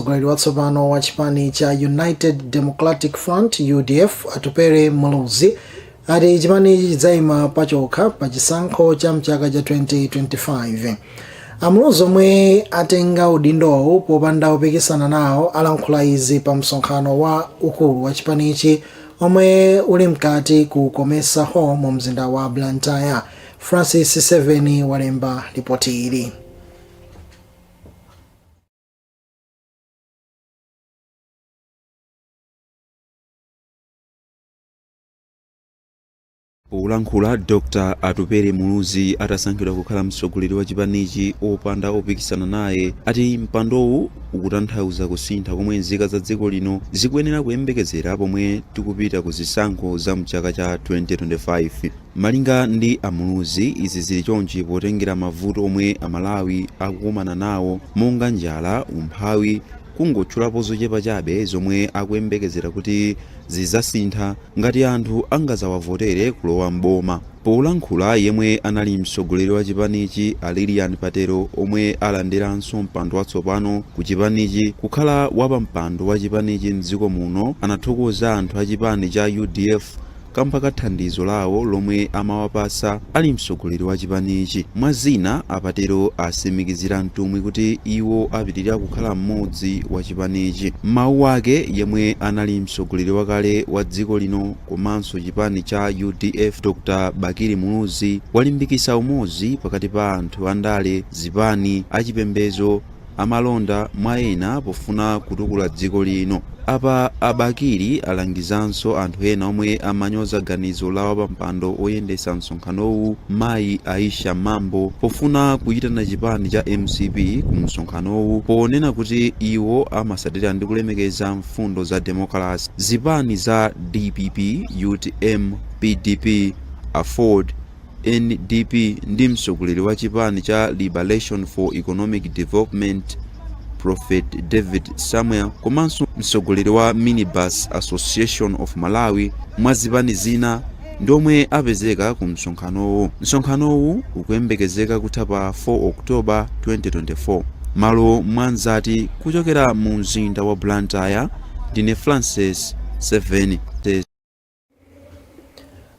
Mtsogoleri watsopano wa chipani cha United Democratic Front, UDF, Atupele Muluzi, ati chipanichi chidzayima pachokha pa chisankho cha mchaka cha 2025. A Muluzi, omwe atenga udindowu popanda opikisana nawo, alankhula izi pa msonkhano wa ukulu wa chipanichi omwe uli mkati ku Comesa Hall mu mzinda wa Blantyre. Francis Seveni walemba ripoti ili. Polankhula Dr Atupele Muluzi atasankhidwa kukhala mtsogoleri wa chipanichi opanda opikisana naye, ati mpandowu ukutanthauza kusintha komwe nzika za dziko lino zikuyenera kuyembekezera pomwe tikupita ku zisankho za mchaka cha 2025. Malinga ndi a Muluzi, izi zili chonchi potengera mavuto omwe Amalawi akukumana nawo monga njala, umphawi, kungotchulapo zochepa chabe, zomwe akuyembekezera kuti zidzasintha ngati anthu angazawavotere kulowa mboma. Polankhula yemwe anali mtsogoleri wa chipanichi, a Lilian Patero, omwe alandiranso mpando watsopano ku chipanichi kukhala wapampando wa chipanichi mdziko muno, anathokoza anthu a chipani cha UDF kamba ka thandizo lawo lomwe amawapasa ali mtsogoleri wa chipanichi. Mwa zina, a Patero asimikizira mtumwi kuti iwo apitirira kukhala mmodzi wa chipanichi. Mawu ake, yemwe anali mtsogoleri wakale wa dziko lino komanso chipani cha UDF, Dr Bakili Muluzi, walimbikitsa umodzi pakati pa anthu andale, zipani, achipembedzo, amalonda, mwa ena, pofuna kutukula dziko lino. Apa a Bakili alangizanso anthu ena omwe amanyoza ganizo la wapampando oyendetsa msonkhanowu, mayi Aisha Mambo, pofuna kuyitana chipani cha MCP ku msonkhanowu, ponena kuti iwo amasatira ndi kulemekeza mfundo za democracy. Zipani za DPP, UTM, PDP, AFORD, NDP ndi mtsogoleri wa chipani cha Liberation for Economic Development, Prophet David Samuel, komanso mtsogoleri wa Minibus Association of Malawi, mwa zipani zina, ndiomwe apezeka ku msonkhanowu. Msonkhanowu ukuyembekezeka kutha pa 4 October 2024. Malo mwanzati kuchokera mu mzinda wa Blantyre, ndine Francis 7.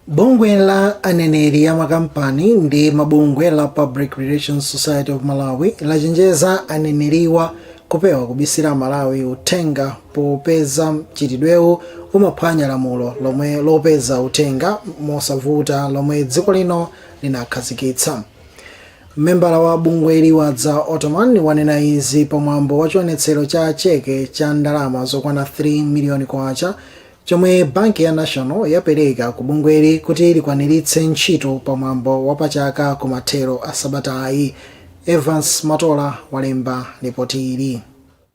Bungwe la aneneri a makampani ndi mabungwe la Public Relations Society of Malawi lachenjeza aneneriwa kupewa kubisira Malawi uthenga, popeza mchitidwewu umaphwanya lamulo lomwe lopeza uthenga mosavuta lomwe dziko lino linakhazikitsa. Membala wa bungweli, Wadza Ottoman, wanena izi pamwambo wa chionetsero cha cheke cha ndalama zokwana 3 miliyoni kwacha chomwe banki ya National yapereka ku bungweli kuti likwaniritse ntchito pamwambo wapachaka kumathero a sabatayi. Evans Matola walemba ripoti ili.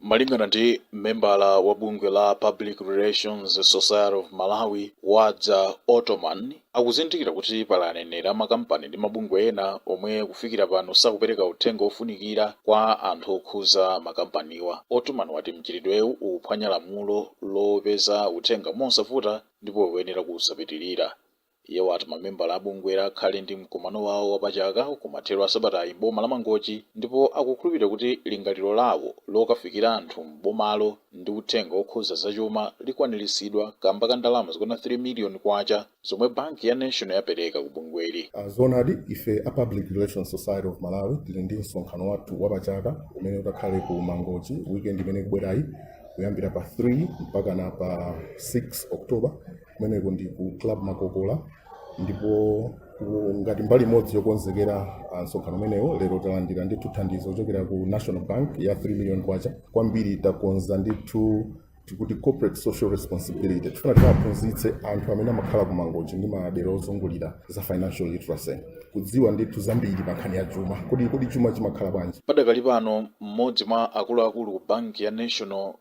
Malingana ndi membala wa bungwe la Public Relations Society of Malawi, Wadza Ottoman, akuzindikira kuti pali aneneri amakampani ndi mabungwe ena omwe kufikira pano sakupereka uthenga ofunikira kwa anthu okhuza makampaniwa. Ottoman wati mchitidwewu ukuphwanya lamulo lopeza uthenga mosavuta ndipo ukuyenera kusapitirira. Iye wati mamembala a bungwela akhale ndi mkumano wawo wapachaka kumathero a sabatayi m'boma la Mangochi, ndipo akukhulupirira kuti lingaliro lawo lokafikira anthu m'bomalo ndi uthenga okhuza zachuma likwaniritsidwa kamba ka ndalama zokwana 3 miliyoni kwacha zomwe banki ya National yapereka ku bungweli. Zoonadi, ife a Public Relations Society of Malawi tili ndi msonkhano wathu wapachaka umene utakhale ku Mangochi weekend imene ikubwerayi, kuyambira pa 3 mpaka na pa 6 October. Kumeneko ndi ku Club Makokola, ndipo ngati mbali imodzi yokonzekera msonkhano umenewo, lero talandira ndithu thandizo kuchokera ku National Bank ya 3 million kwacha. Kwambiri takonza ndithu tikuti corporate social responsibility. Tifuna tiwaphunzitse anthu amene amakhala ku Mangochi ndi madera ozungulira za financial literacy, kudziwa ndithu zambiri pa nkhani ya chuma, kodi chuma chimakhala bwanji. Padakali pano, mmodzi mwa akuluakulu ku banki ya National,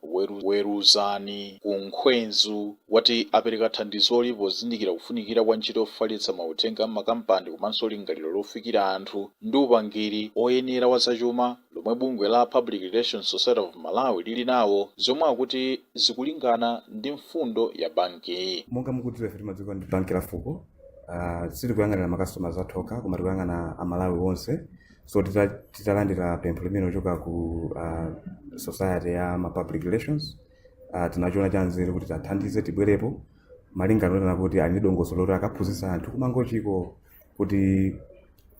Weruzani Kunkhwenzu, wati apereka thandizoli pozindikira kufunikira kwa ntchito yofalitsa mauthenga m'makampani komanso lingaliro lofikira anthu ndi upangiri oyenera wa zachuma lomwe bungwe la Public Relations Society of Malawi lili nawo, zomwe akuti zikulingana ndi mfundo ya bankiyi. Monga mukudziwa, ife timadziwika ndi banki la fuko. Sitikuyang'anira ma customers athu okha, koma tikuyang'ana Amalawi onse. So titalandira pempho limene kuchoka ku society ya ma public relations, tinachiona chanzeru kuti tathandize, tibwerepo malingana onena kuti ali ndi dongosolo loti akaphunzitsa anthu kumangochiko kuti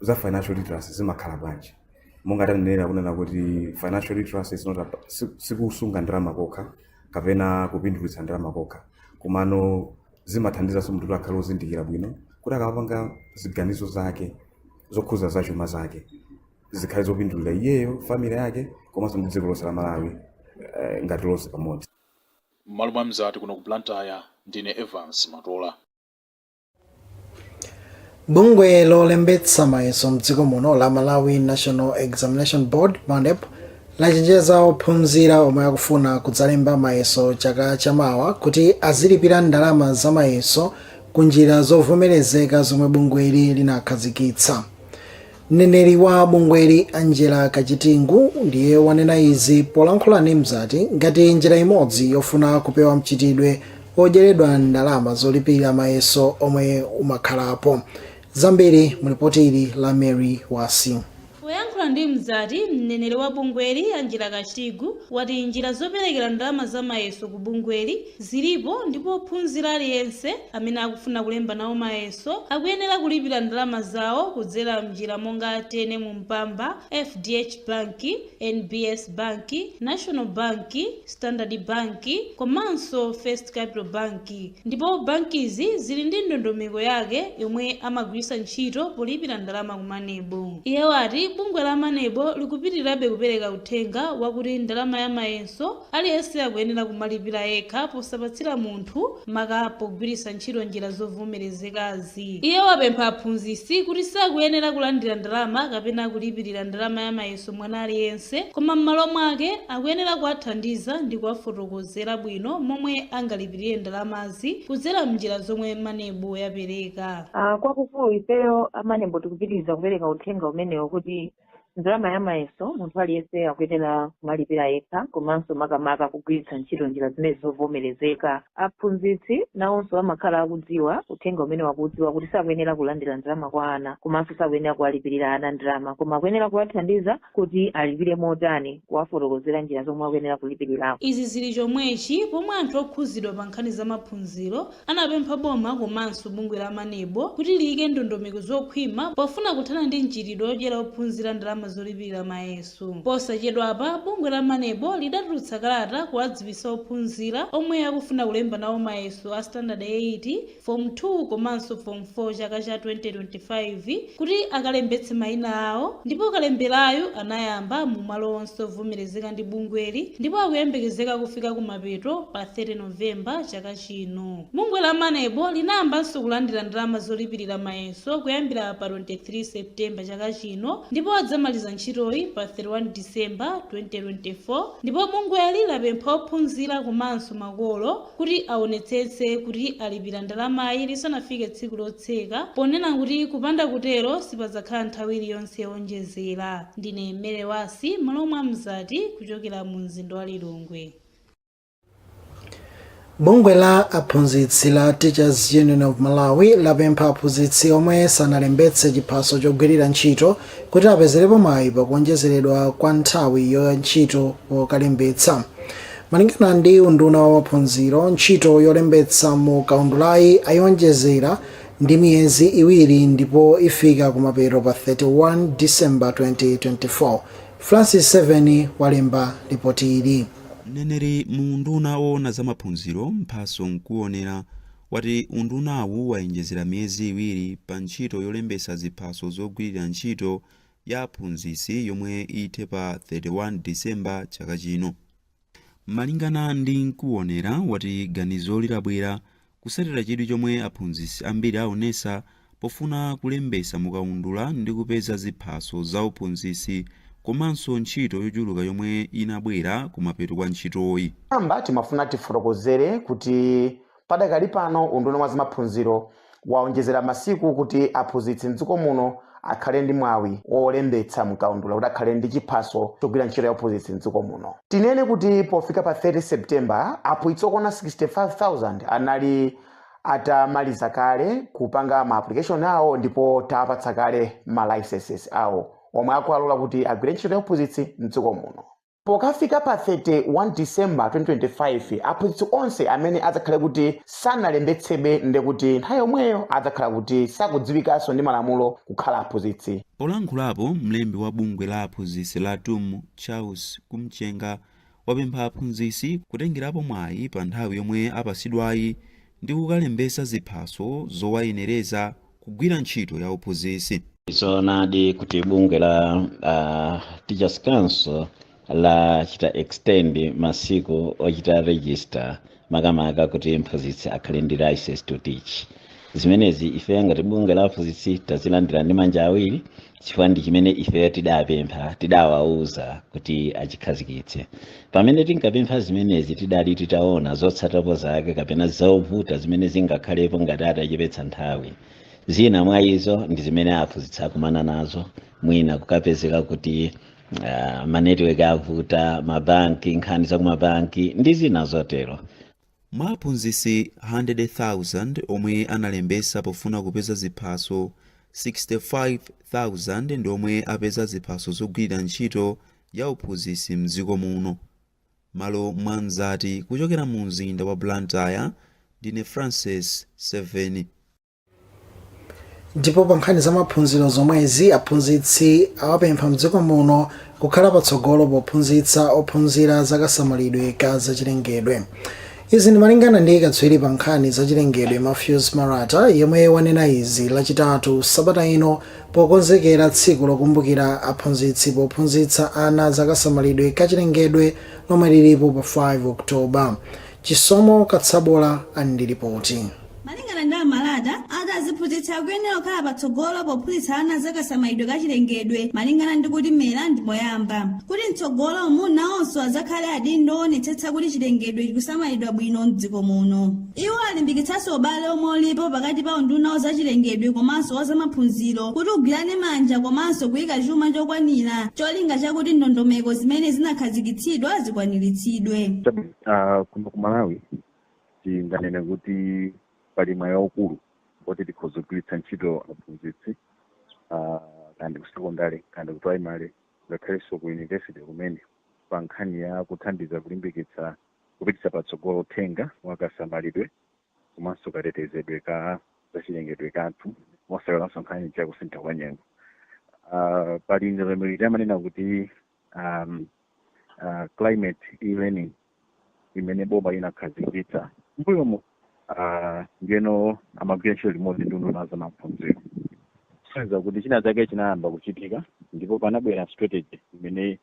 za financial literacy zimakhala bwanji. Monga tanenera kunena kuti financial literacy is not sikusunga ndalama kokha kapena kupindulitsa ndalama kokha, komano zimathandizanso munthu kuti akhale ozindikira bwino kuti akapanga ziganizo zake zokhuza za chuma zake zikhale zopindulira iyeyo, family yake, komanso ndi dziko lonse la Malawi ngati lonse pamodzi. M'malo mwa Mzati kuno ku Blantyre, ndine Evans Matola. Bungwe lolembetsa mayeso mdziko muno la Malawi National Examination Board, MANEB, lachenjeza ophunzira omwe akufuna kudzalemba mayeso chaka chamawa kuti azilipira ndalama za mayeso ku njira zovomerezeka zomwe bungweli linakhazikitsa. Mneneri wa bungweli, Angela Kachitingu, ndiye wanena izi polankhula ndi Mzati ngati njira imodzi yofuna kupewa mchitidwe odyeredwa ndalama zolipirira mayeso omwe umakhalapo. Zambiri mulipoti ili la Mary Wasi. Poyankhula ndi Mzati, mneneri wa bungweli, Angela Kachitigu, wati njira zoperekera ndalama za mayeso ku bungweli zilipo ndipo ophunzira aliyense amene akufuna kulemba nawo mayeso akuyenera kulipira ndalama zawo kudzera mnjira monga TNM Mpamba, FDH Bank, NBS Bank, National Bank, Standard Bank komanso First Capital Bank, ndipo bankizi zili ndi ndondomeko yake yomwe amagwiritsa ntchito polipira ndalama ku MANEB. Iye wati bungwe la MANEB likupitirirabe kupereka uthenga wakuti ndalama ya mayeso aliyense akuyenera kumalipira yekha posapatsira munthu, maka pogwiritsa ntchito njira zovomerezekazi. Iye wapempha aphunzitsi kuti sakuyenera kulandira ndalama kapena kulipirira ndalama ya mayeso mwana aliyense, koma m'malo mwake akuyenera kuwathandiza ndi kuwafotokozera bwino momwe angalipirire ndalamazi kudzera mnjira zomwe MANEB yapereka. Kwakukulu ifeyo a MANEB tikupitiriza kupereka uthenga umenewo kuti ndalama ya mayeso munthu aliyense akuyenera kumalipira yekha, komanso makamaka kugwiritsa ntchito njira zimene zovomerezeka. Aphunzitsi nawonso amakhala akudziwa uthenga umene wakudziwa kuti sakuyenera kulandira ndalama kwa ana, komanso sakuyenera kuwalipirira ana ndalama, koma akuyenera kuwathandiza kuti alipire motani, kuwafotokozera njira zomwe akuyenera kulipirirako. Izi zili chomwechi pomwe anthu okhuzidwa pa nkhani za maphunziro anapempha boma komanso bungwe la MANEB kuti liyike ndondomeko zokhwima pofuna kuthana ndi mchitidwe odyera ophunzira ndalama zolipirira mayeso. Posachedwapa bungwe la MANEB lidatulutsa kalata kuwadziwitsa ophunzira omwe akufuna kulemba nawo mayeso a Standard 8, Form 2 komanso Form 4 chaka cha 2025 kuti akalembetse mayina awo, ndipo kalemberayo anayamba mu malo onse ovomerezeka ndi bungweli ndipo akuyembekezeka kufika kumapeto pa 30 Novemba chaka chino. Bungwe la MANEB linayambanso kulandira ndalama zolipirira mayeso kuyambira pa 23 Septemba chaka chino ndipo adzamaliza ntchitoyi pa 31 Disemba 2024, ndipo bungweli lapempha ophunzira komanso makolo kuti aonetsetse kuti alipira ndalamayi lisanafike tsiku lotseka, ponena kuti kupanda kutero sipadzakhala nthawi iliyonse yowonjezera. Ndine Mere Wasi, malo mwa Mzati, kuchokera mu mzinda wa Lilongwe. Bungwe la aphunzitsi la Teachers Union of Malawi lapempha aphunzitsi omwe sanalembetse chiphaso chogwirira ntchito kuti apezerepo mwayi pakuonjezeredwa kwa nthawi ya ntchito pokalembetsa. Malingana ndi unduna wa maphunziro, ntchito yolembetsa mu kaundulayi ayionjezera ndi miyezi 2 ndipo ifika kumapeto pa 31 December 2024. Francis 7 walemba ripoti ili. Mneneri mu unduna woona za maphunziro, Mphaso Nkuonera, wati undunawu wayenjezera miyezi 2 pa ntchito yolembetsa ziphaso zogwirira ntchito ya aphunzitsi yomwe ithe pa 31 Disemba chaka chino. Malingana ndi Nkuonera, wati ganizo lilabwera kusatira chidwi chomwe aphunzitsi ambiri aonesa pofuna kulembetsa mukaundula ndi kupeza ziphaso za uphunzitsi, komanso ntchito yochuluka yomwe inabwera kumapeto kwa ntchitoyi. Amba timafuna tifotokozere kuti padakali pano unduna wa zamaphunziro waonjezera masiku kuti aphunzitsi mdziko muno akhale ndi mwawi wolembetsa mkaundula kuti akhale ndi chiphaso chogwira ntchito ya uphunzitsi mdziko muno. Tinene kuti pofika pa 30 September aphunzitsi okwana 65,000 anali atamaliza kale kupanga ma application awo ndipo tapatsa kale ma licenses awo. Omwe akuwalola kuti agwire ntchito ya uphunzitsi mdziko muno. Pokafika pa 31 December 2025, aphunzitsi onse amene adzakhale kuti sanalembetsebe, ndekuti nthawi yomweyo adzakhala kuti sakudziwikanso ndi malamulo kukhala aphunzitsi. Polankhulapo, mlembi wa bungwe la aphunzitsi la TUM, Charles Kumchenga, wapempha aphunzitsi kutengerapo mwayi pa nthawi yomwe apasidwayi ndi kukalembetsa ziphaso zowayenereza kugwira ntchito ya uphunzitsi. Zoonadi kuti bungwe la Teachers Council lachita extend masiku ochita register, makamaka kuti mphunzitsi akhale ndi license to teach. Zimenezi ife ngati bungwe la aphunzitsi tazilandira ndi manja awiri, chifukwa ndi chimene ife tidapempha, tidawauza kuti achikhazikitse. Pamene tinkapempha zimenezi, tidali titaona zotsatirapo zake kapena zovuta zimene zingakhalepo ngati atachepetsa nthawi. Zina mwa izo ndi zimene aphunzitsi akumana nazo, mwina kukapezeka kuti ma network avuta, mabanki, nkhani za kumabanki ndi zina zotero. Mwa aphunzitsi 100,000 omwe analembetsa pofuna kupeza ziphaso, 65,000 ndi omwe apeza ziphaso zogwirira ntchito ya uphunzitsi mdziko muno. Malo mwa Mzati, kuchokera mu mzinda wa Blantyre, ndine Francis 7. Ndipo pa nkhani za maphunziro zomwezi, aphunzitsi awapempha mdziko muno kukhala patsogolo pophunzitsa ophunzira zakasamalidwe ka zachilengedwe. Izi ndi malingana ndi katswiri pa nkhani zachilengedwe Matthews Marata, yemwe wanena izi Lachitatu sabata ino pokonzekera tsiku lokumbukira aphunzitsi pophunzitsa ana zakasamalidwe kachilengedwe lomwe lilipo pa 5 Oktoba. Chisomo Katsabola ali ndi ripoti. Malingana ndi Amalata, ati aziphunzitsi akuyenera kukhala patsogolo pophunzitsa ana zakasamalidwe kachilengedwe, malingana ndi kuti mera ndi poyamba, kuti mtsogolo nawonso adzakhale adindo owonetsetsa kuti chilengedwe chikusamalidwa bwino mdziko muno. Iwo alimbikitsanso ubale omwe ulipo pakati pa unduna wa zachilengedwe komanso wa zamaphunziro kuti ugwirane manja komanso kuyika chuma chokwanira, cholinga chakuti ndondomeko zimene zinakhazikitsidwa zikwaniritsidwe. Kuno ku Malawi tinganene kuti pali mwayi waukulu woti tikhoza kugwiritsa ntchito aphunzitsi, kandi ku secondary, kandi ku primary, ngakhalenso ku university kumene, pa nkhani ya kuthandiza kulimbikitsa kupititsa patsogolo uthenga wakasamalidwe komanso katetezedwe ka zachilengedwe kathu, mosayiwalanso nkhani ya kusintha kwa nyengo. Pali ndondomeko amanena kuti climate e-learning imene boma inakhazikitsa mbuyomo, ndiyeno amagwira ntchito limodzi ndi unduna za maphunziro, kusonyeza kuti china chake chinayamba kuchitika ndipo panabwera strategy imene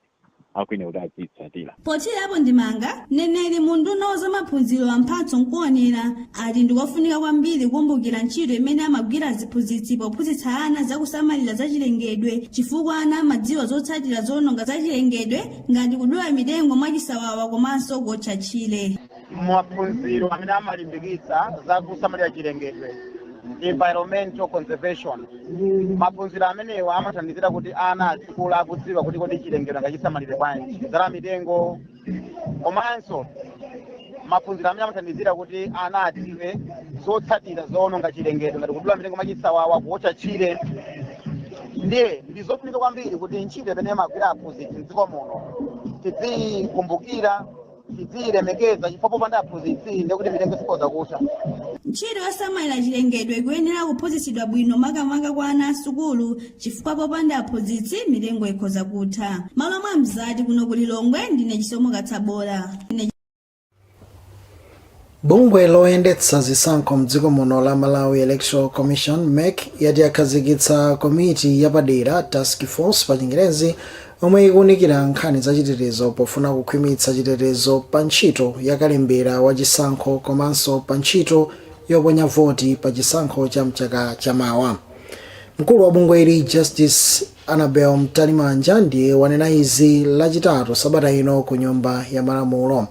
akuyenera kuti aziyitsatira. Pothirapo ndemanga, mneneri mu unduna wa zamaphunziro Amphatso Nkuonera ati ndikofunika kwambiri kukumbukira ntchito imene amagwira aziphunzitsi pophunzitsa ana zakusamalira zachilengedwe, chifukwa ana amadziwa zotsatira zowononga zachilengedwe ngati kudula mitengo mwachisawawa komanso kuotcha tchire. Maphunziro amene amalimbikitsa za kusamalira chilengedwe, environmental conservation, maphunziro amenewa amathandizira kuti ana azikula akudziwa kuti kodi chilengedwe angachisamalire bwanji, kudzala mitengo, komanso maphunziro amene amathandizira kuti ana adziwe zotsatira zowononga chilengedwe ngati kudula mitengo mwachisawawa, kuotcha tchire. Ndiye ndizofunika kwambiri kuti ntchito imene amagwira aphunzitsi mdziko muno tidziyikumbukira, tidziyilemekeza, chifukwa popanda aphunzitsi ndekuti mitengo sikhoza kutha. Ntchito yosamalira chilengedwe ikuyenera kuphunzitsidwa bwino, makamaka kwa ana asukulu, chifukwa popanda aphunzitsi mitengo ikhoza kutha. Malo mwa Mzati kuno ku Lilongwe, ndine Chisomo Katsabola. Bungwe loyendetsa zisankho mdziko muno la Malawi Electoral Commission, MEC, yati yakhazikitsa komiti yapadera, task force pa Chingerezi, omwe ikuwunikira nkhani za chitetezo pofuna kukhwimitsa chitetezo pa ntchito yakalembera wa chisankho komanso pa ntchito yoponya voti pa chisankho cha mchaka chamawa. Mkulu wa bungweli, Justice Annabel Mtalimanja, ndiye wanena izi Lachitatu sabata ino ku Nyumba ya Malamulo.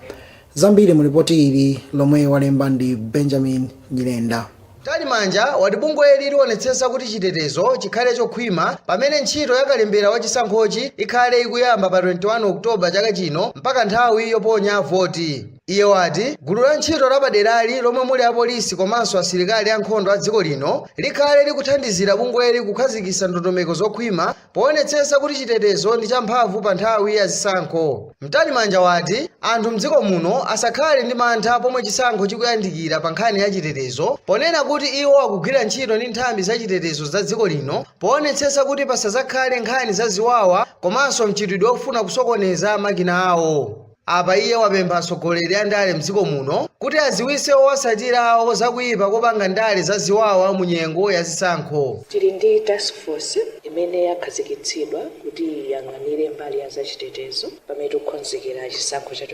Zambiri mu ripoti ili lomwe walemba ndi Benjamin Nyirenda. Mtalimanja wati bungweli liwonetsetsa kuti chitetezo chikhale chokhwima pamene ntchito yakalembera wa chisankhochi ikhale ikuyamba pa 21 Oktoba chaka chino mpaka nthawi yoponya voti. Iye wati gulu la ntchito lapaderali lomwe muli apolisi komanso asilikali ankhondo a dziko lino likhale likuthandizira bungweli kukhazikitsa ndondomeko zokhwima poonetsetsa kuti chitetezo ndi champhamvu pa nthawi ya zisankho. Mtalimanja wati anthu mdziko muno asakhale ndi mantha pomwe chisankho chikuyandikira pa nkhani ya chitetezo, ponena kuti iwo akugwira ntchito ndi nthambi za chitetezo za dziko lino poonetsetsa kuti pasazakhale nkhani za ziwawa komanso mchitidwe ofuna kusokoneza makina awo. Apa iye wapempha atsogoleri a ndale mdziko muno kuti adziwitse owatsatira awo zakuyipa kopanga ndale za ziwawa mu nyengo ya zisankho. Tili ndi task force imene yakhazikitsidwa kuti iyang'anire mbali ya zachitetezo pamene tikukonzekera chisankho cha 2025.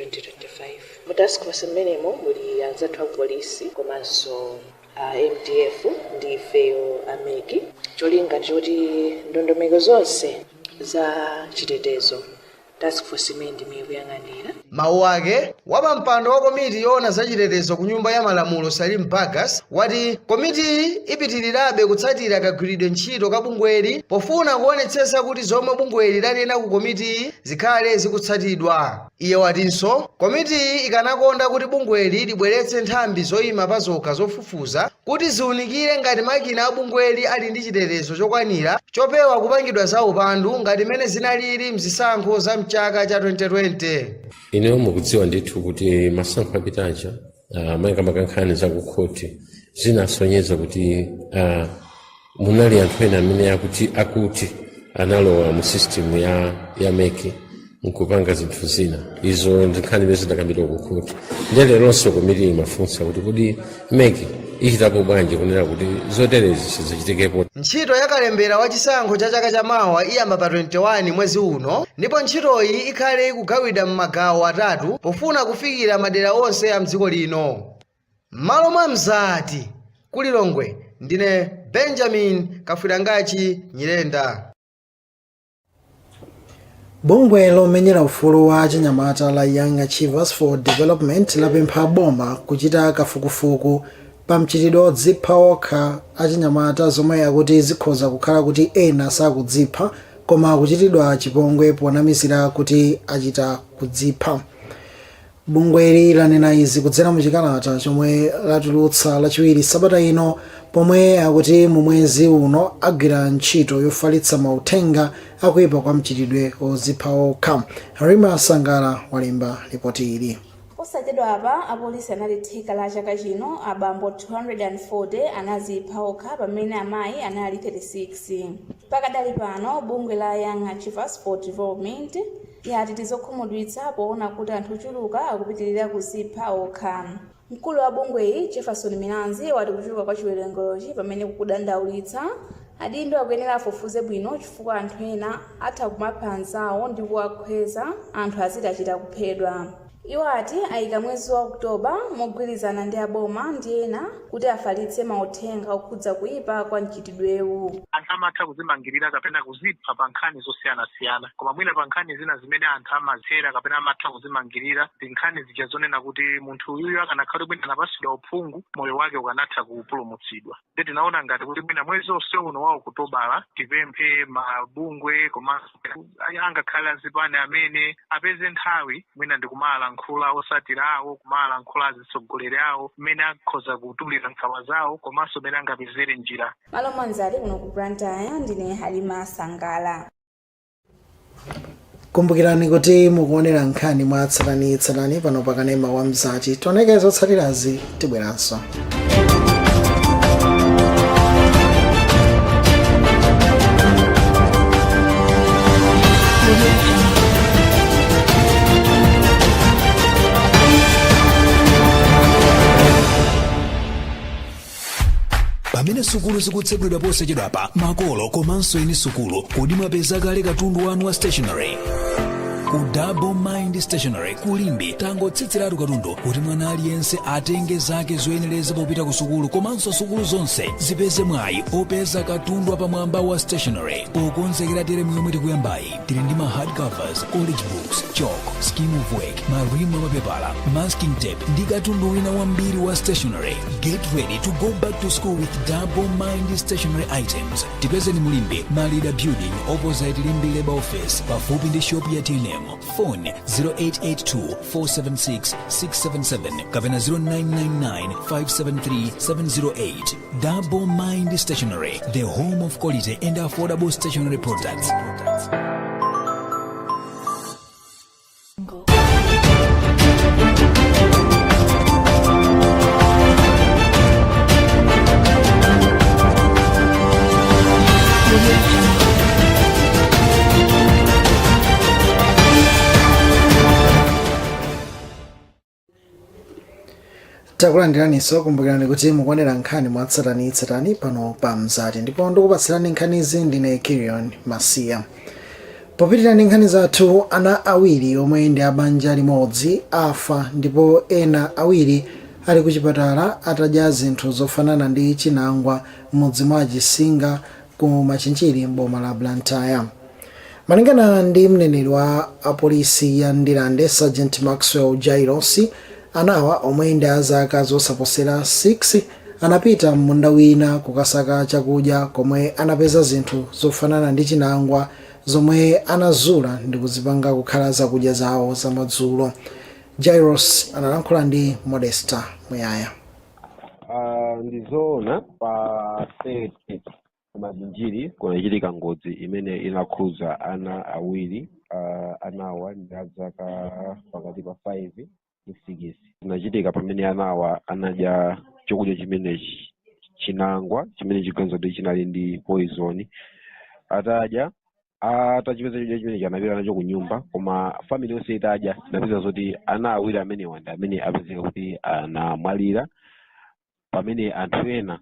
Mu task force mmenemo muli anzathu a polisi komanso a MDF ndi ifeyo a MEC. Cholinga choti ndondomeko zonse za chitetezo, task force imene ndimene ikuyang'anira. Mawu ake, wapampando wa komiti yoona zachitetezo ku Nyumba ya Malamulo Salim Bagas wati komitiyi ipitirirabe kutsatira kagwiridwe ntchito ka bungweli pofuna kuonetsetsa kuti zomwe bungweli lanena ku komitiyi zikhale zikutsatidwa. Iye watinso komitiyi ikanakonda kuti bungweli libweretse nthambi zoyima pa zokha zofufuza kuti ziunikire ngati makina a bungweli ali ndi chitetezo chokwanira chopewa kupangidwa za upandu ngati mmene zinalili mzisankho za mchaka cha 2020. Ineyo mukudziwa ndithu kuti masankho apitaja, makamaka nkhani za kukhoti zinasonyeza kuti munali anthu ena amene akuti analowa mu system ya MEC nkupanga zinthu zina. Izo ndi nkhani imene zinakambidwa kukhoti. Ndiye leronso komiti imafunsa kuti kodi MEC ichitapo bwanji kunena kuti zoterezi sizichitikepo. Ntchito ya kalembera wa chisankho cha chaka chamawa iyamba pa 21 mwezi uno, ndipo ntchitoyi ikhale ikugawidwa m'magawo atatu pofuna kufikira madera onse a mdziko lino. M'malo mwa Mzati ku Lilongwe, ndine Benjamin Kafwirangachi Nyirenda. Bungwe lomenyera ufulu wa achinyamata la Young Achievers for Development lapempha boma kuchita kafukufuku pa mchitidwe odzipha okha achinyamata, zomwe akuti zikhoza kukhala kuti ena sakudzipha koma akuchitidwa chipongwe ponamizira kuti achita kudzipha. Bungweli lanena izi kudzera mu chikalata chomwe latulutsa Lachiwiri sabata ino, pomwe akuti mu mwezi uno agwira ntchito yofalitsa mauthenga akuipa kwa mchitidwe odzipha okha. Rima Sangala walemba ripoti ili. Posachedwa apa apolisi anati theka la chaka chino abambo 240 anazipha okha pamene amayi anali 36. Pakadali pano bungwe la Young Achievers for Development yati ndizokhumudwitsa poona kuti anthu ochuluka akupitirira kuzipha okha. Mkulu wa bungweyi Jefferson Milanzi wati kuchuluka kwa chiwerengerochi pamene kukudandaulitsa, adindo akuyenera afufuze bwino chifukwa anthu ena atha kumapha anzawo ndi kuwakhweza anthu aziti achita kuphedwa. Iwo ati ayika mwezi wa Oktoba mogwirizana ndi aboma ndi ena kuti afalitse mauthenga okhudza kuyipa kwa mchitidwewu. Anthu amatha kuzimangirira kapena kuzipha pa nkhani zosiyanasiyana, koma mwina pa nkhani zina zimene anthu amazera kapena amatha kuzimangirira ndi nkhani zija zonena kuti munthu uyuyu akanakhala kuti mwina anapatsidwa uphungu, moyo wake ukanatha kupulumutsidwa. Ndiye tinaona ngati kuti mwina mwezi onse uno wa Okutobala tipemphe mabungwe komanso angakhale azipani amene apeze nthawi mwina ndi kumalankhula otsatira awo, kumalankhula azitsogoleri awo mmene akhoza kutulira nkhawa zawo komanso mmene angapezere njira. Malo mwa Mzati kuno ku Blantyre, ndine Halima Sangala. Kumbukirani kuti mukuonera nkhani mwa tsatanetsatane pano pakanema wa Mzati. Tioneke zotsatirazi, tibweranso. Pamene sukulu zikutsekulidwa posachedwapa, makolo komanso eni sukulu, kodi mwapeza kale katundu wanu wa stationery? Ku Double Mind Stationery ku Limbe tangotsitsiratu katundu kuti mwana aliyense atenge zake zoyenereza popita ku sukulu, komanso sukulu zonse zipeze mwayi opeza katundu apamwamba wa stationery pokonzekera teremu yomwe tikuyambayi. Tili ndi ma hardcovers, college books, chalk, scheme of work, marimu amapepala, masking tape ndi katundu wina wambiri wa stationery. Get ready to go back to school with Double Mind Stationery items. Tipezeni mu Limbe, Malida Building, opposite Limbe Labor Office, pafupi ndi shop ya TNM. Phone 0882 476 677 kapena 0999 573 708. Double Mind Stationery, the home of quality and affordable stationery products. Takulandiraninso. Kumbukirani kuti mukuonera nkhani mwatsatanitsatani pano pa Mzati, ndipo ndikupatsirani nkhanizi ndine Kirion Masiya. Popitirira ndi nkhani zathu, ana awiri omwe ndi abanja limodzi afa ndipo ena awiri ali kuchipatala atadya zinthu zofanana ndi chinangwa m'mudzi mwa Chisinga ku Machinjiri m'boma la Blantyre. Malingana ndi mneneri wa apolisi ya Ndirande, Sergeant Maxwell Jairos, anawa omwe ndi azaka zosaposera 6 anapita m'munda wina kukasaka chakudya komwe anapeza zinthu zofanana ndi chinangwa zomwe anazula ndi kuzipanga kukhala zakudya zawo zamadzulo. Jairos analankhula ndi Modesta Muyaya. Ndizoona, pa 30 Machinjiri kunachitika ngozi imene inakhudza ana awiri. Anawa ndi azaka pakati pa 5 ndi 6. Inachitika pamene anawa anadya chakudya chimenechi, chinangwa chimene chikuganiza kuti chinali ndi poison. Atadya, atachipeza chakudya chimenechi, anapita nacho ku nyumba, koma family yonse itadya, inapeza zoti ana awiri amenewa ndi amene apezeka kuti anamwalira, pamene anthu ena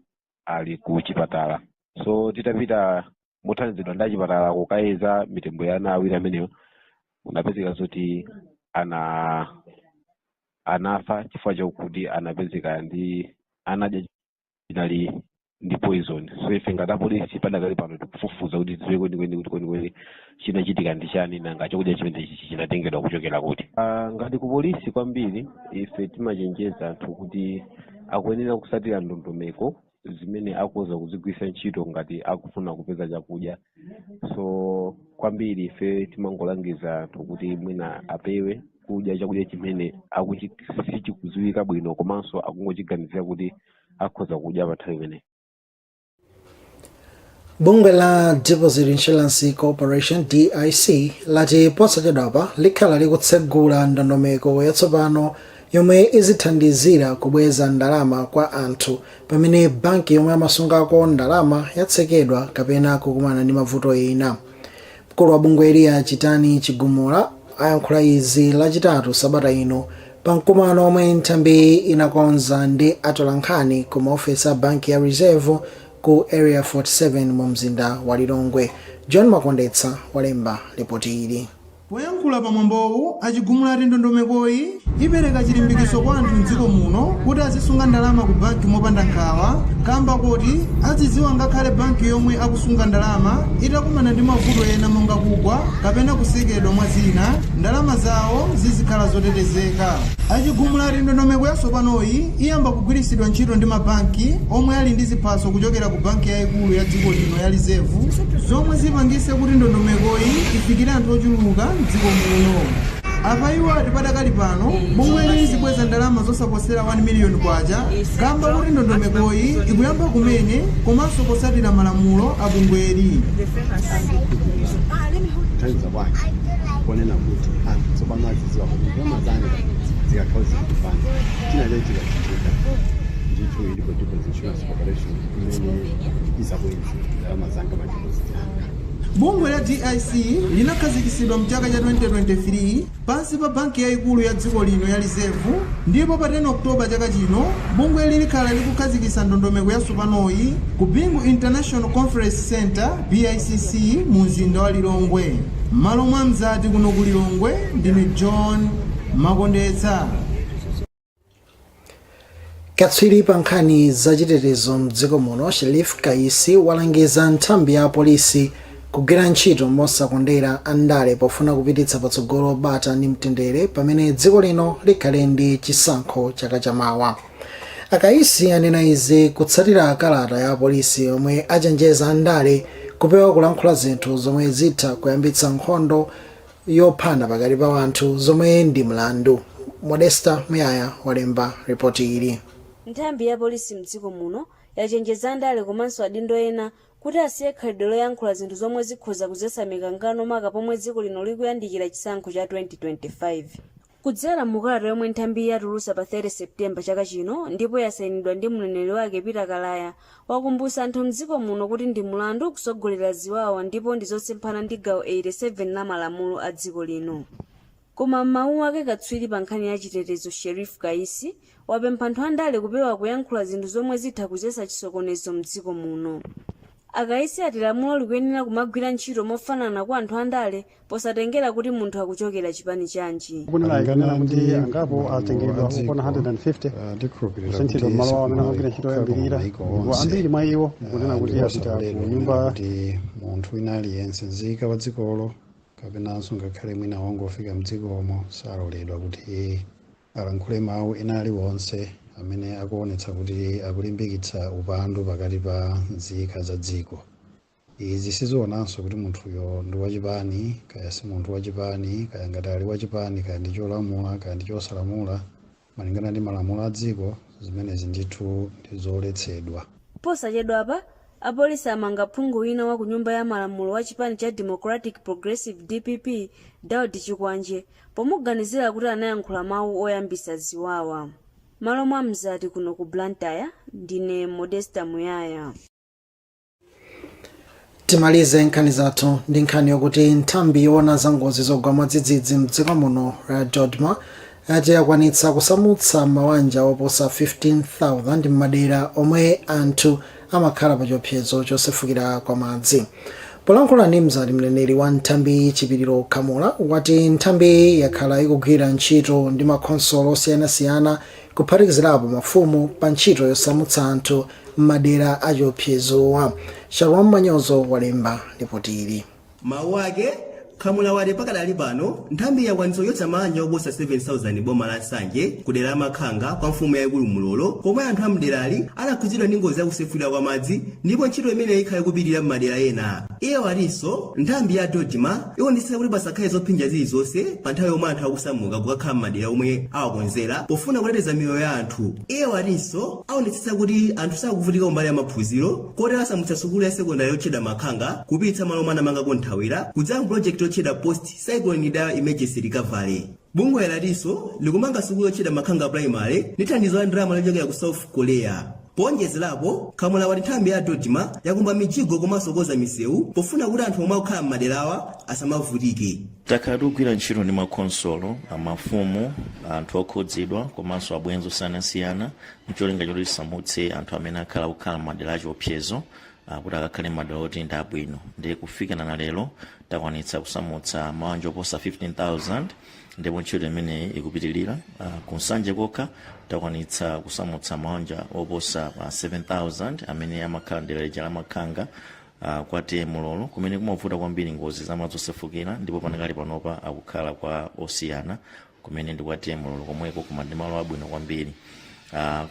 ali ku chipatala. So titapita mothandizidwa ndi achipatala kukayeza mitembo ya ana awiri amenewa, kunapezeka zoti anafa chifukwa chakuti anapezeka ndi anadya chinali ndi poison. So ife ngati apolisi padakali pano tikufufuza kuti tidziwe kwenikweni kuti kwenikweni chinachitika ndi chani, nanga chakudya chimenechi chinatengedwa kuchokera kuti. Ngati ku polisi, kwambiri ife timachenjeza anthu kuti akuyenera kusatira ndondomeko zimene akuweza kuzigwiritsa ntchito ngati akufuna kupeza chakudya. So kwambiri ife timangolangiza anthu kuti mwina apewe kudya chakudya chimene sichikudziwika bwino, komanso akungochiganizira kuti akhoza kudya pa nthawi imeneyi. Bungwe la Deposit Insurance Corporation, DIC, lati posachedwapa likhala likutsegula ndondomeko yatsopano yomwe izithandizira kubweza ndalama kwa anthu pamene banki yomwe amasungako ndalama yatsekedwa kapena kukumana ndi mavuto ena. Mkulu wa bungweli, a Chitani Chigumula, ayankhula izi Lachitatu sabata ino pa mkumano omwe nthambi inakonza ndi atolankhani ku maofesi a banki ya Reserve ku Area 47 mu mzinda wa Lilongwe. John Makondetsa walemba ripoti ili. Poyankhula pamwambowu, Achigumula ati ndondomekoyi ipereka chilimbikiso kwa anthu mdziko muno kuti azisunga ndalama ku banki mopanda nkhawa, kamba kuti azidziwa ngakhale banki yomwe akusunga ndalama itakumana ndi mavuto ena monga kugwa kapena kutsekedwa mwa zina, ndalama zawo zizikhala zotetezeka. Achigumula ati ndondomeko yatsopanoyi iyamba kugwiritsidwa ntchito ndi mabanki omwe ali ndi ziphaso kuchokera ku banki yayikulu ya dziko lino ya Reserve, zomwe zipangise kuti ndondomekoyi ifikire anthu ochuluka mdziko muno. Apa iwo ati padakali pano bungweli lizibweza ndalama zosaposera 1 miliyoni kwacha, kamba kuti ndondomekoyi ikuyamba kumene komanso posatira malamulo a bungweli. Kuthandiza kwake konena kuti anthu tsopano azidziwa kuti ndalama zanga zikakhala zili kubanki, china chachi chikachitika, ndithu ilipo Deposit Insurance Corporation imene izabweza ndalama zanga, ma deposit anga. Bungwe la DIC linakhazikitsidwa mchaka cha 2023 pansi pa banki yayikulu ya dziko lino ya Reserve, ndipo pa 10 Oktoba chaka chino bungwe likhala likukhazikitsa ndondomeko yatsopanoyi ku Bingu International Conference Center, BICC, mu mzinda wa Lilongwe. M'malo mwa Mzati kuno ku Lilongwe, ndine John Makondetsa. Katswiri pa nkhani zachitetezo mdziko muno, Sherif Kaisi, walangiza nthambi ya polisi kugwira ntchito mosakondera andale pofuna kupititsa patsogolo bata ndi mtendere pamene dziko lino likhale ndi chisankho chaka chamawa. Akaisi anena izi kutsatira kalata ya polisi yomwe achenjeza andale kupewa kulankhula zinthu zomwe zitha kuyambitsa nkhondo. yophana pakati pa anthu zomwe ndi mlandu. Modesta Muyaya walemba ripoti ili. Nthambi ya polisi mdziko muno yachenjeza andale komanso adindo ena kuti asiye khalidwe loyankhula zinthu zomwe zikhoza kudzetsa mikangano, maka pomwe dziko lino likuyandikira chisankho cha 2025. Kudzera mu kalata yomwe nthambi yatulutsa pa 30 Septemba chaka chino ndipo yasayinidwa ndi mneneri wake Peter Kalaya, wakumbutsa anthu mdziko muno kuti ndi mulandu kusogolera ziwawa ndipo ndi zosemphana ndi gawo 87 la malamulo a dziko lino. Koma m'mawu ake, katswiri pa nkhani ya chitetezo Sherif Kaisi wapempha anthu andale kupewa kuyankhula zinthu zomwe zitha kudzetsa chisokonezo mdziko muno. Akaisi ati lamulo likuyenera kumagwira ntchito mofanana kwa anthu andale posatengera kuti munthu akuchokera chipani chanji. Kunena kuti angapo atengedwa okwana 150 kusinthidwa m'malo awo amene amagwira ntchito yoyambirira, ndipo ambiri mwa iwo kunena kuti apita ku nyumba. Kuti munthu wina aliyense, nzika wa dzikolo kapenanso ngakhale mwina wangofika mdzikomo, saloledwa kuti alankhule mawu ena aliwonse amene akuonetsa kuti akulimbikitsa upandu pakati pa nzika za dziko. Izi sizionanso kuti munthuyo ndi wachipani kaya si munthu wachipani, kaya ngati ali wachipani, kaya ndi cholamula kaya ndi chosalamula. Malingana ndi malamulo a dziko, zimenezi ndithu ndi zoletsedwa. Posachedwapa apolisi amanga phungu wina wa ku Nyumba ya Malamulo wa chipani cha Democratic Progressive, DPP, Daud Chikwanje, pomuganizira kuti anayankhula mawu oyambisa ziwawa. Malo mwa Mzati kuno ku Blantyre, ndine Modesta Muyaya. Timalize nkhani zathu ndi nkhani yokuti nthambi yoona za ngozi zogwa mwadzidzidzi mdziko muno la DoDMA yati yakwanitsa kusamutsa mawanja oposa 15,000 m'madera omwe anthu amakhala pa chiopsezo chosefukira kwa madzi. Polankhula ndi Mzati, mneneri wa nthambi Chipiliro Khamula wati nthambi yakhala ikugwira ntchito ndi makhonsolo osiyanasiyana, kuphatikizirapo mafumu, pa ntchito yosamutsa anthu m'madera achiopsezowa. Shalom Manyozo walemba ripoti ili. Mawu ake, Khamula wati pakadali pano nthambi yakwanitsa kuchotsa mabanja oposa 7,000 boma la Nsanje, kudera la Makhanga kwa mfumu yayikulu Mulolo, komwe anthu amderali anakhudzidwa ndi ngozi yakusefukira kwa madzi, ndipo ntchito imeneyi ikhala ikupitirira m'madera ena. Iye watinso nthambi ya DoDMA ionetsetsa kuti pasakhale zopsinja zilizonse pa nthawi yomwe anthu akusamuka kukakhala m'madera omwe awakonzera, pofuna kuteteza miyoyo ya anthu. Iye watinso aonetsetsa kuti anthu sakuvutika kumbali ya maphunziro, kotero asamutsa sukulu ya sekondari yotchedwa Makhanga kupititsa malo omwe anamangako nthawira kudzera mu project yotchedwa Post Cyclone Idai Emergency Recovery. Bungwe latinso likumanga sukulu yotchedwa Makhanga Primary ndi thandizo la ndalama lochokera ku South Korea. Powonjezerapo, Khamula wati nthambi ya DoDMA yakumba mijigo komanso kukonza misewu pofuna kuti anthu omwe akukhala m'maderawa asamavutike. Takhala tikugwira ntchito ndi makhonsolo, amafumu, anthu okhudzidwa komanso abwenzi osiyanasiyana mcholinga choti tisamutse anthu amene akhala kukhala m'madera achiopsezo kuti akakhale m'madera oti ndi abwino. Ndiye kufikana na lero takwanitsa kusamutsa mabanja oposa 15,000, ndipo ntchito imeneyi ikupitilira. Ku Nsanje kokha takwanitsa kusamutsa mabanja oposa 7,000 amene amakhala mdera lija la Makhanga kwa T/A Mulolo, kumene kumavuta kwambiri ngozi zamadzi osefukira, ndipo panakali panopa akukhala kwa Osiyana, kumene ndi kwa T/A Mulolo komweko, koma ndi malo abwino kwambiri.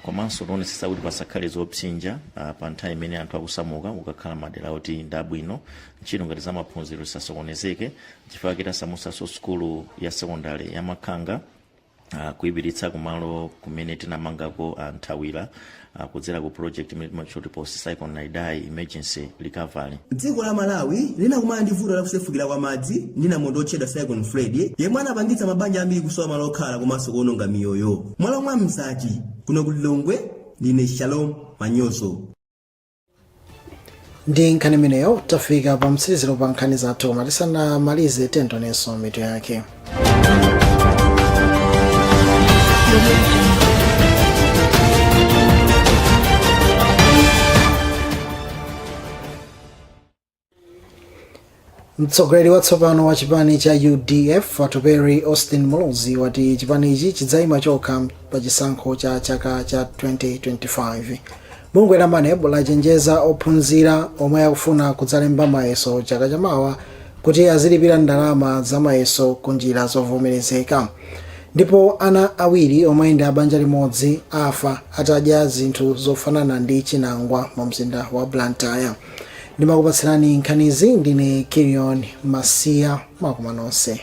Komanso tionetsetsa kuti pasakhale zopsinja pa nthawi imene anthu akusamuka kukakhala madera oti ndi abwino. Ntchito ngati za maphunziro zisasokonezeke, chifukwa tasamutsanso sukulu ya sekondari ya Makhanga kuyipititsa kumalo kumene tinamangako nthawira kudzera ku project imene timachoti Post Cyclone Idai Emergency Recovery. Dziko la Malawi linakumana ndi vuto la kusefukira kwa madzi ndi namondwe otchedwa Cyclone Freddy, yemwe anapangitsa mabanja ambiri kusowa malo okhala komanso kuononga miyoyo. Mwalo mwa Mzati kuno ku Lilongwe, ndine Shalom Manyozo. Ndi nkhani imeneyo tafika pa mtsiriziro pa nkhani zathu, koma tisanamalize tionenso mitu yake. Mtsogoleri watsopano wa chipani cha UDF Atupele Austin Muluzi wati chipanichi chidzayima chokha pa chisankho cha chaka cha 2025. Bungwe la MANEB lachenjeza ophunzira omwe akufuna kudzalemba mayeso chaka chamawa kuti azilipira ndalama za mayeso ku njira zovomerezeka. Ndipo ana awiri omwe ndi abanja limodzi afa atadya zinthu zofanana ndi chinangwa mu mzinda wa Blantyre. Ndimakupatsirani nkhanizi ndine Kilion Masiya. Mwakoma nonse.